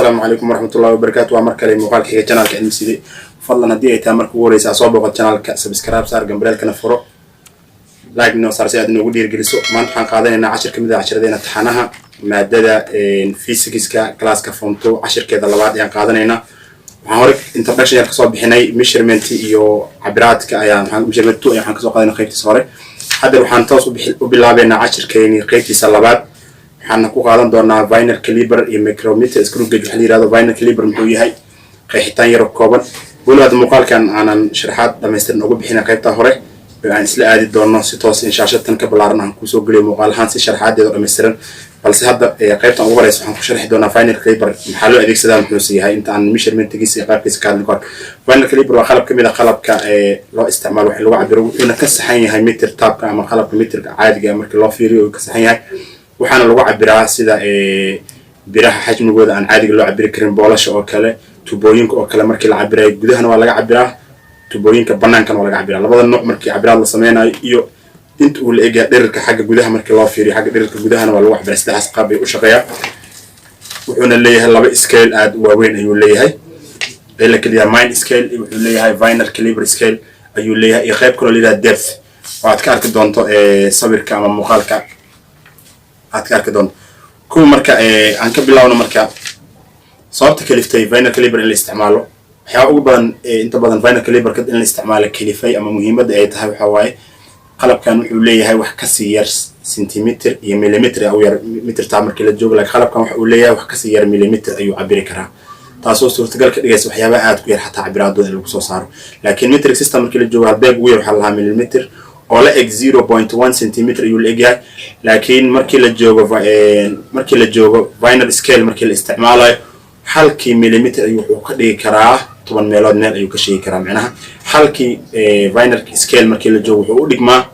Asalaamu calaykum waraxmatullahi wabarakaatu. Waa mar kale muuqaalka xiga channelka Cilmi Side. Fadlan, haddii ay tahay marka ugu horeysa soo booqod channelka, subscribe saar, gambaleelkana furo, like noo saar si aad inoogu dhiirigeliso. Maanta waxaan qaadanaynaa cashir kamid ah cashiradeena taxanaha maadada physicska, classka form 2, cashirkeeda labaad ayaan qaadanaynaa. Waxaan hore introduction yar kasoo bixinay measurement iyo cabiraadka ayaan measurement 2 ayaan waxaan kasoo qaadanay qaybtiisa hore. Hadda waxaan toos u bilaabeynaa cashirkeeni qaybtiisa labaad. Waxaana ku qaadan doonaa vernier caliper iyo micrometer screw gauge. Waxa la yihahdo vernier caliper muxuu yahay, qeexitaan yaro kooban. Weliba hadda muuqaalkan aanan sharaxaad dhamaystiran uga bixina qaybta hore oo aan isla aadi doono si toos in shaashatan ka ballaaran aan kusoo geliyo muuqaal ahaan si sharaxaadeeda dhammaystiran. Balse hadda qaybtan ugu horeysa waxaan ku sharxi doonaa vernier caliper maxaa loo adeegsadaa, muxuuse yahay, inta aan measurementgiisa iyo qaabkiisa ka hadlin kahor. Vernier caliper waa qalab kamid ah qalabka loo isticmaalo wax lagu cabiro, wuxuuna ka saxan yahay meter tapeka ama qalabka meterka caadiga markii loo fiiriyo uu ka saxan yahay. Waxaana lagu cabiraa sida biraha xajmigooda aan caadiga loo cabiri karin, boolasha oo kale, tubooyinka oo kale. Markii la cabirayo gudahana waa laga cabiraa, tubooyinka banaankana waa laga cabiraa. Labada nooc markii cabiraad la sameynayo iyo inta uu la egyahay dhirirka xagga gudaha markii loo fiiriyo, xagga dhirirka gudahana waa lagu cabiraa. Saddexdaas qaab bay u shaqeeyaa. Wuxuuna leeyahay laba scale aada u waaweyn ayuu leeyahay ee la keliyaa main scale, wuxuu leeyahay vernier caliper scale ayuu leeyahay, iyo qayb kaloo leeyahay depth oo aad ka arki doonto sawirka ama muuqaalka aad ka arki doonto kuwa. Marka aan ka bilaawno marka sababta kaliftay vernier caliper in la isticmaalo. Waxyaaba ugu badan, inta badan vernier caliperka in la isticmaalo kalifay ama muhiimadda ay tahay waxaa waaye qalabkan wuxuu leeyahay wax kasii yar centimeter iyo millimeter u yar meter tape markii la joogo, laakiin qalabkan waxa uu leeyahay wax kasii yar millimeter ayuu cabiri karaa, taasoo suurtagal ka dhigaysa waxyaabaha aad ku yar xataa cabiraadooda in lagu soo saaro. Laakiin metric system markii la joogo, halbeeg ugu yar waxaa lahaa millimeter oo la eg 0.1 centimeter ayuu la egyahay. Laakiin markii la joogo vernier scale markii la isticmaalayo, halkii millimeter ayuu wuxuu ka dhigi karaa 10 meelood meel ayuu ka sheegi karaa. Macnaha halkii vernier scale markii la joogo wuxuu u dhigmaa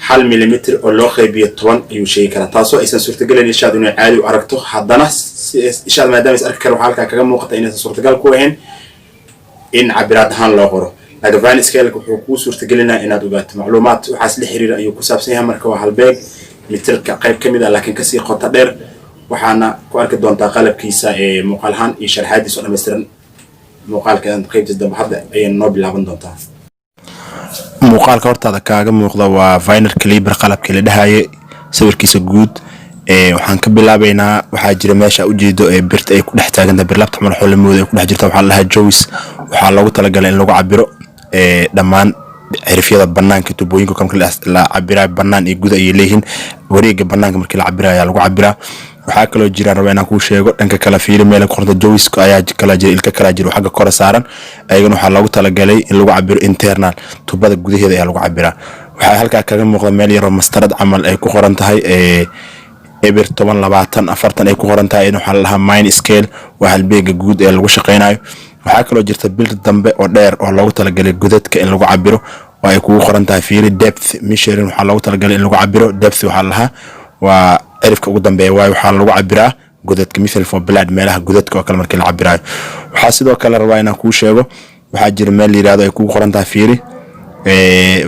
1 millimeter oo loo qaybiyo 10 ayuu sheegi karaa, taasoo aysan suurtagelayn ishaadu inay caadi u aragto. Haddana ishaad maadaama is arki kara, waxaa halkaa kaga muuqata inaysan suurtagal ku ahayn in cabiraad ahaan loo qoro. Laakiin vernier scale wuxuu kuu suurtagelinaya inaad ogaato macluumaad waxaas la xiriira ayuu ku saabsan yahay. Marka waa halbeeg mitirka qayb ka mid ah, laakiin kasii qoto dheer. Waxaana ku arki doontaa qalabkiisa ee muuqaal ahaan iyo sharxaadiisa oo dhammaystiran muuqaalka qaybtiisa dambe. Hadda ayay noo bilaaban doontaa. Muuqaalka hortaada kaaga muuqda waa vernier caliper qalabkii la dhahaye sawirkiisa guud. Waxaan ka bilaabeynaa, waxaa jira meesha ujeedo ee birta ay ku dhex taagantahay, birlabta madaxoo la mooda ay ku dhex jirta, waxaa la dhahaa jaws. Waxaa loogu talagalay in lagu cabiro dhammaan cirifyada banaanka tubooyinka. Marka la cabirayo banaan iyo guda ayay leeyihiin. Wareega banaanka markii la cabirayo ayaa lagu cabiraa. Waxaa kaloo jiraan raba inaan kuu sheego, dhanka kale fiiri, meel ku qorta jaws ayaa kala jira, ilka kala jira xagga kore saaran. Ayagana waxaa loogu talagalay in lagu cabiro internal, tubada gudaheeda ayaa lagu cabiraa. Waxaa halkaa kaga muuqda meel yaroo mastarad camal ay ku qoran tahay, 0, 10, 20, 40 ay ku qoran tahay. Waxaa la dhahaa main scale, waa halbeega guud ee lagu shaqeynayo. Waxaa kaloo jirta bir dambe oo dheer oo loogu talagalay godadka in lagu cabiro oo ay kugu qoran tahay, fiiri, depth measuring. Waxaa loogu talagalay in lagu cabiro depth, waxaa la dhahaa waa cirifka ugu dambeeya, waayo waxaa lagu cabiraa godadka, mithal for blood, meelaha godadka oo kale markii la cabirayo. Waxaa sidoo kale rabaa inaan kuu sheego, waxaa jira meel la yirahdo ay kugu qoran tahay, fiiri,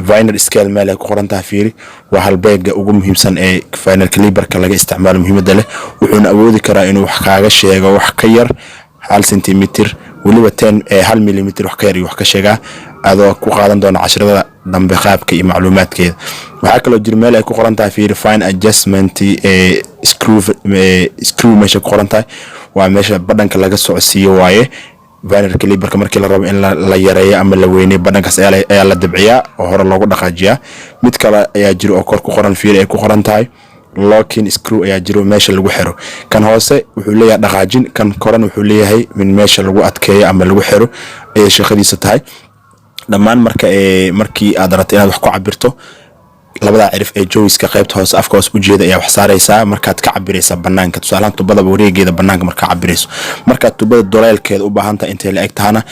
vernier scale meel ay ku qoran tahay, fiiri. Waa halbeega ugu muhiimsan ee vernier caliperka laga isticmaalo muhiimadda leh. Wuxuuna awoodi karaa inuu wax kaaga sheego wax ka yar 1 centimeter, weliba 10, 1 millimeter wax ka yar iyo wax ka sheegaa, adoo ku qaadan doona casharada dambe qaabka iyo macluumaadkeeda. Waxaa kaloo jira meel ay ku qoran tahay, fiiri, fine adjustment screw meesha ku qoran tahay. Waa meesha badhanka laga socodsiiyo waaye. Vernier caliperka markii la rabo in la yareeyo ama la weyneyo, badhankaas ayaa la dabciyaa oo hore loogu dhaqaajiyaa. Mid kale ayaa jiro oo kor ku qoran, fiiri, ay ku qoran tahay locking screw ayaa jiro, meesha lagu xiro. Kan hoose wuxuu leeyahay dhaqaajin, kan koran wuxuu leeyahay min meesha lagu adkeeyo ama lagu xiro ayay shaqadiisa tahay dhammaan. Marka markii aad rabto inaad wax ku cabirto, labada cirif ee jawska qaybta hoose afka hoose ujeeda ayaa wax saaraysaa markaad ka cabiraysa banaanka. Tusaalahaan tubada wareegeeda banaanka markaa cabirayso. Markaad tubada duleelkeeda u baahan tahay intay la eg tahana,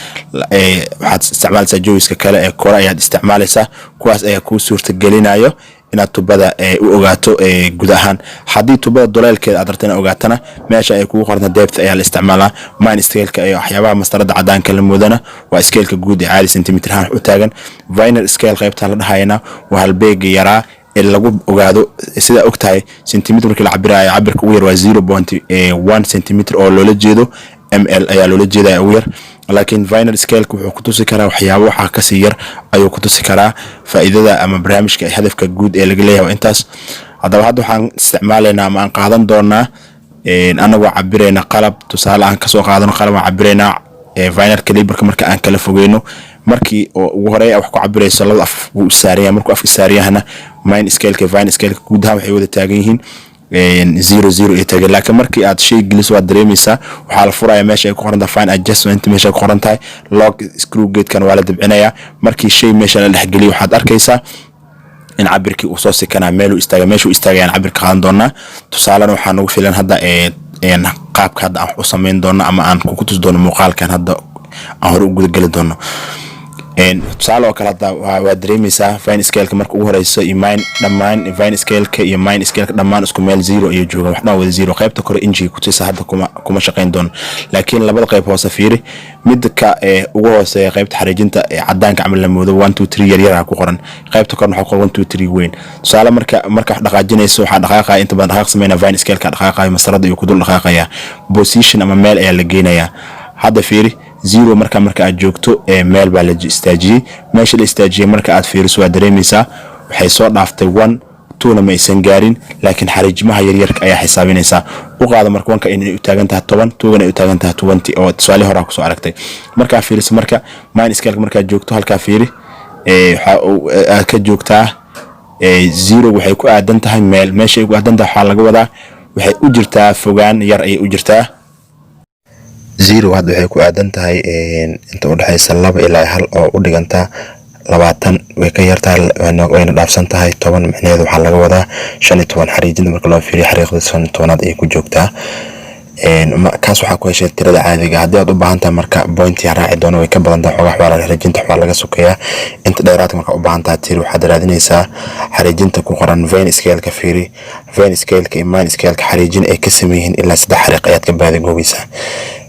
waxaad isticmaalaysaa jawska kale ee kore ayaad isticmaalaysaa. Kuwaas ayaa kuu suurtagelinayo inaad tubada u ogaato guud ahaan. Haddii tubada duleelkeeda aad rabto inaad ogaatana, meesha ay kugu qoranta depth ayaa la isticmaalaa. Main scaleka iyo waxyaabaha mastarada cadaanka la moodana waa scaleka guud ee caadi centimeter ahaan u taagan. Vernier scale qaybtan la dhahayana waa halbeega yaraa. Lagu ogaado, sidaa og tahay, centimeter markii la cabirayo, cabirka ugu yar waa 0.1 centimeter, oo loola jeedo ml ayaa loola jeedaya ugu yar. Laakiin vernier scaleka wuxuu ku tusi karaa waxyaabo waxaa kasii yar ayuu ku tusi karaa. Faa'iidada ama barnaamijka hadafka guud ee laga leeyahay waa intaas. Haddaba hadda waxaan isticmaalaynaa ama aan qaadan doonaa, anagoo cabirayna qalab, tusaale aan kasoo qaadano qalab aan cabiraynaa vernier caliperka. Marka aan kala fogeyno, markii oo ugu horeey wax ku cabirayso, labada af wuu isaaraya. Markuu afka isaarayahana, main scaleka, vernier scaleka guud ahaan waxay wada taagan yihiin 0 0 iyo taagan. Laakiin markii aad shay geliso, waad dareemaysaa, waxaa la furaya meesha ay ku qoran tahay fine adjustment, meesha ay ku qoran tahay lock screw gatekan waa la dabcinayaa. Markii shay meesha la dhexgeliyo, waxaad arkaysaa in cabirkii uu soo sikanaa, meeluu istaaga, meeshuu istaagayaan cabirka qaadan doonaa. Tusaalena waxaa nagu filan hadda qaabka hadda aan wax u samayn doono ama aan kuku tusi doono muuqaalkan hadda aan hore u gudageli doono. Tusaale oo kale, hadda waa dareemaysaa vernier scaleka marka ugu horeyso iyo main, dhammaan vernier scaleka iyo main scaleka dhammaan isku meel zero ayay joogaan, wax dhan wada zero. Qaybta kore injiga kutusa hadda kuma shaqayn doono, laakiin labada qayb hoose fiiri. Midka ugu hooseeya, qaybta xariijinta ee cadaanka camal la moodo, 1 2 3 yar yar ku qoran. Qaybta korna waxaa qoran 1 2 3 weyn. Tusaale, marka wax dhaqaajinayso, waxaa dhaqaaqaya inta badan dhaqaaq sameynaya vernier scaleka dhaqaaqayo, masarada iyo kudul dhaqaaqaya. Position ama meel ayaa la geynayaa. Hadda fiiri, zero marka aad joogto, meel baa la istaajiyey. Meesha la istaajiyey marka aad fiiriso, waa dareemaysaa, waxay soo dhaaftay one, twona ma aysan gaarin, laakiin xariijimaha yaryarka ayaa xisaabinaysaa. U qaado marka wanka inay u taagan tahay 10, twogana ay u taagan tahay 20, oo tusaale horaa kusoo aragtay. Markaa fiiriso, marka main scaleka markaad joogto, halkaa fiiri, waxa aad ka joogtaa zero, waxay ku aadan tahay meel. Meesha ay ku aadan tahay waxaa laga wadaa waxay u jirtaa fogaan yar ayay u jirtaa. Zero hadda waxay ku aadan tahay inta udhexaysa 2 ilaa 1, oo u dhiganta 20. Way ka yartahay, wayna dhaafsan tahay 10. Micnaheedu waxaa laga wadaa 15 xariijinta marka loo fiiriyo, xariiqda 15aad ayay ku joogtaa. Kaas waxaa ku heshay tirada caadiga. Haddii aad u baahan tahay marka pointi raaci doono, way ka badan tahay xoogaa, waxbaa xariijinta waxbaa laga sokeeyaa inta dheeraadka. Marka u baahan tahay tiri, waxaad raadinaysaa xariijinta ku qoran vernier scaleka. Fiiri, vernier scaleka iyo main scaleka xariijin ay ka sameyn yihiin ilaa saddex xariiq ayaad ka baadigoobaysaa.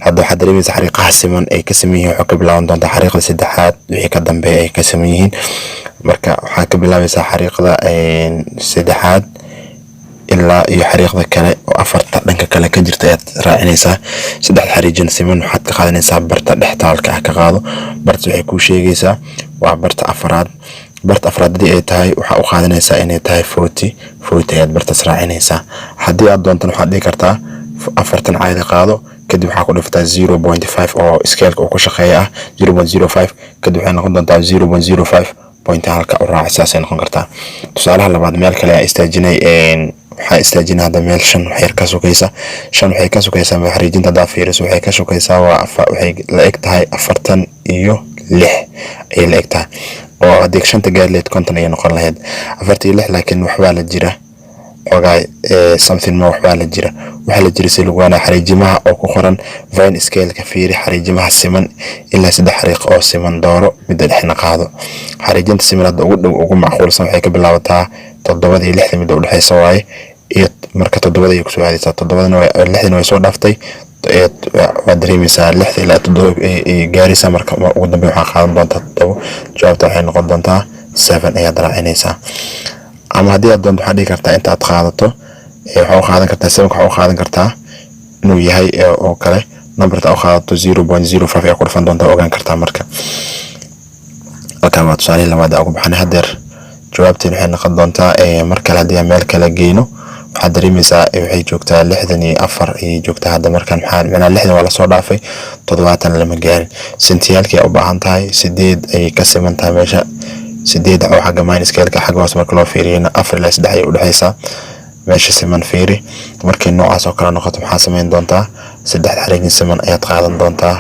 Hadda waxaad dareemaysaa xariiqaha siman ay ka sameyn yihiin waxaa ka bilaaban doontaa xariiqda saddexaad wixii ka dambeeya ay ka sameyn yihiin. Marka waxaad ka bilaabaysaa xariiqda saddexaad ilaa iyo xariiqda kale oo afarta dhanka kale ka jirta ayaad raacinaysaa. Saddex xariijin siman waxaad ka qaadanaysaa barta dhextaalka ah. Ka qaado barta, waxay kuu sheegaysaa waa barta afraad. Barta afraad haddii ay tahay, waxaa u qaadanaysaa inay tahay 40. 40 ayaad bartaas raacinaysaa. Haddii aad doontan, waxaad dhihi kartaa 40 caadi qaado, kadib waxaa ku dhiftaa 0.5 oo scaleka uu ku shaqeeya ah, 0.05. Kadib waxay noqon doontaa 0.05 point halka u raaci, saasay noqon kartaa. Tusaalaha labaad, meel kale ayaa istaajinay. Waxaa istaajinay hadda meel shan wax yar ka sukaysa. Shan waxay ka sukaysaa xariijinta, haddaa fiiriso, waxay ka sukaysaa waa waxay la eg tahay 46 ayay la eg tahay, oo haddii shanta gaari lahayd 50 ayay noqon lahayd, 46. Laakiin waxbaa la jira xoogaa, something ma waxbaa la jira. Waxaa la jira si lagu waana xariijimaha oo ku qoran vernier scaleka. Fiiri xariijimaha siman, ilaa saddex xariiq oo siman dooro, midda dhexna qaado. Xariijinta siman hadda ugu dhow, ugu macquulsan, waxay ka bilaabataa toddobada iyo lixda, midda udhexeysa waaye. Iyo marka toddobada ayay kusoo aadaysaa, toddobadana lixdana way soo dhaaftay. Waad dareemaysaa, lixda ilaa toddoba ay gaaraysaa. Marka ugu dambeyn waxaa qaadan doontaa toddobo. Jawaabta waxay noqon doontaa seven ayaad raacinaysaa. Ama haddii aad doonto, waxaad dhihi kartaa inta aad qaadato, waxaa u qaadan kartaa sevenka, waxaa u qaadan kartaa inuu yahay oo kale numberta u qaadato 0.05 ayaa ku dhufan doontaa, ogaan kartaa. Marka halkan waa tusaalihii labaad ugu baxnay. Haddeer jawaabteen waxay noqon doontaa, mar kale haddii aan meel kale geyno, waxaad dareemaysaa waxay joogtaa 64 ayay joogtaa hadda. Markan maxaa micnaha? 60 waa lasoo dhaafay, 70 lama gaarin. Sentiyaalkii ay u baahan tahay, sideed ayay ka siman tahay meesha sideed oo xagga main scaleka xagga hoose marka loo fiiriyana 4 ilaa 3 ayay udhexeysaa. Meesha siman fiiri. Markay noocaas oo kale noqoto, maxaa samayn doontaa? Saddex xariijin siman ayaad qaadan doontaa,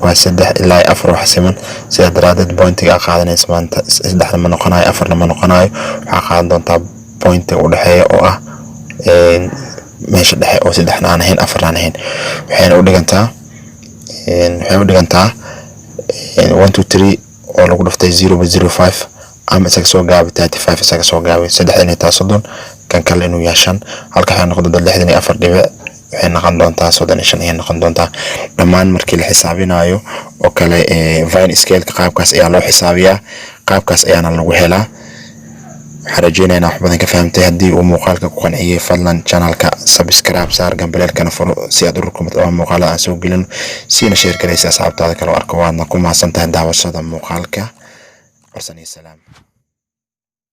waa 3 ilaa 4 wax siman. Sidaa daraadeed pointiga aad qaadanaysa maanta saddexna ma noqonayo, afarna ma noqonayo. Waxaa qaadan doontaa pointiga u dhexeeya, oo ah meesha dhexe, oo saddexna aan ahayn, afarna aan ahayn. Waxay u dhigantaa 1 2 3 oo lagu dhuftay 0.05, ama isaga soo gaabi 35, isaga soo gaabi saddexda inay tahay 30, kan kale inuu yahay shan. Halka waxay noqon doontaa 64 dhibic, waxay noqon doontaa 35 ayay noqon doontaa. Dhammaan markii la xisaabinayo oo kale vernier scaleka, qaabkaas ayaa loo xisaabiyaa, qaabkaas ayaana lagu helaa. Waxaan rajeynaya inaa wax badan ka fahamtay. Haddii uu muuqaalka ku qanciyey, fadlan channelka subscribe saar, gambaleelkana furo si aad u rukumato oo muuqaalada aan soo gelin, siina share garaysa asxaabtaada kale oo arko. Waadna ku mahadsan tahay daawashada muuqaalka. Warsan iyo salaam.